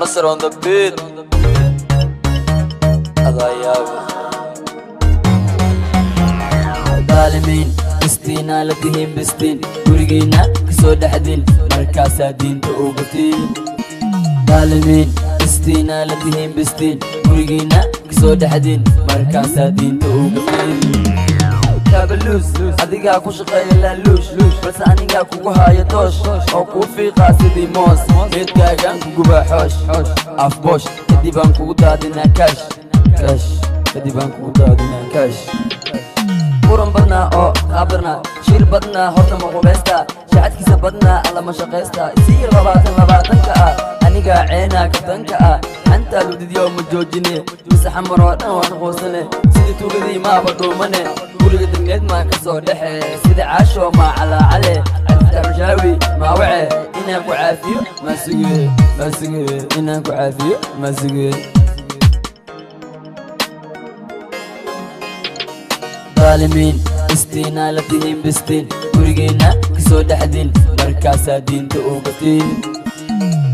Munasir on the beat. Adaa yaaba. Daalimiin bistiinaa la tihiin, bistiin gurigiinna kasoo dhexdin, markaasaa diinta ugatiin. Daalimiin bistiinaa la tihiin, bistiin gurigiinna kasoo dhexdin, markaasaa diinta ugatiin. Kaabaluus adigaa ku shaqeeya laaluush, balse anigaa kugu haayo toosh oo kuu fiiqaa sidii moos. Geedkaagaan ku gubaa xoosh afboosh, kadib aan kugu daadinaa kaash kaash, kadib aan kugu daadinaa kaash. Muran badnaa oo qaabarnaa, shir badnaa, horta ma qubaysta? Shacadkiisa badnaa, alla ma shaqaysta? Isii 20 labaatanka ah, anigaa ceenaa kabtanka ah. Xantaa ludidyo ma joojine, mise xamar oo dhan waa ka quusane? Sidii tuugadii maaba dhuumane, guriga degneed maa ka soo dhexe? Sida caashoo maa calaacale, Cabdifatax Bushaawi maa wace? Inaan ku caafiyo maa suge, maa suge, inaan ku caafiyo maa suge. Daalimiin bistiinaa la tihiin, bistiin gurigiinna kasoo dhexdin, markaasaa diinta ugatiin.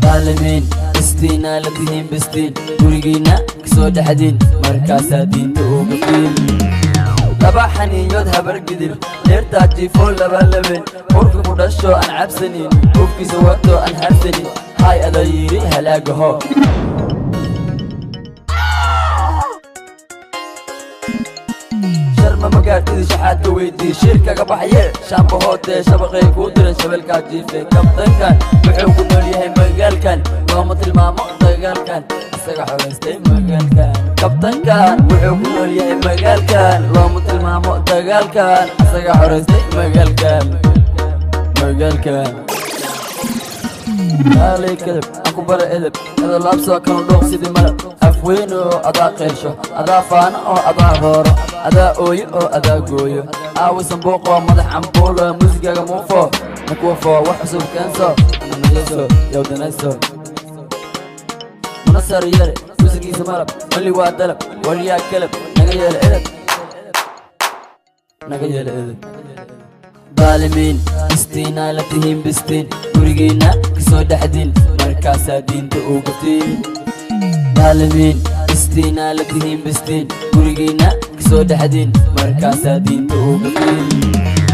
Daalimiin bistiinaa la tihiin, bistiin gurigiinna kasoo dhexdin, markaasaa diinta ugatiin. Laba xaniinyood habargidir leertaa jiifoo, laba laben urka ku dhasho aan cabsanin, hubkiisa wato aan harsanin. Hay adaa yidhi halaagaho. Sharma magaartida shaxaadka weydii, shir kaga baxye shaambahootee, shabaqay kuu diran, shabeelkaa jiife. Kabtankan wuxuu ku nool yahay magaalkan, looma tilmaamo dagaalkan, isaga xogaystay magaalkan. Kabtankan wuxuu ku nool yahay magaalkan, looma tilmaamo dagaalkan, isaga xoraystay magaalkan, magaalkan. Aalay kadab aan ku bara edeb, edolaabsoo kanu dhuuq sidii malab. Afweyn oo adaa qeysho, adaa faano oo adaa rooro, adaa ooyo oo adaa gooyo. Aawi sambuuqoo madax cambuulo, muusigaga muufo nakuwafo, wax cusub keenso, namayso yowdanayso. Munasar yare muusigiisa malab, weli waa dalab. Waryaa kalab, naga yeela edeb, naga yeela edeb. Daalimiin bistiinaa la tihiin, bistiin gurigiinna kasoo dhexdin, markaasaa diinta ugatiin. Daalimiin bistiinaa la tihiin, bistiin gurigiinna kasoo dhexdin, markaasaa diinta ugatiin.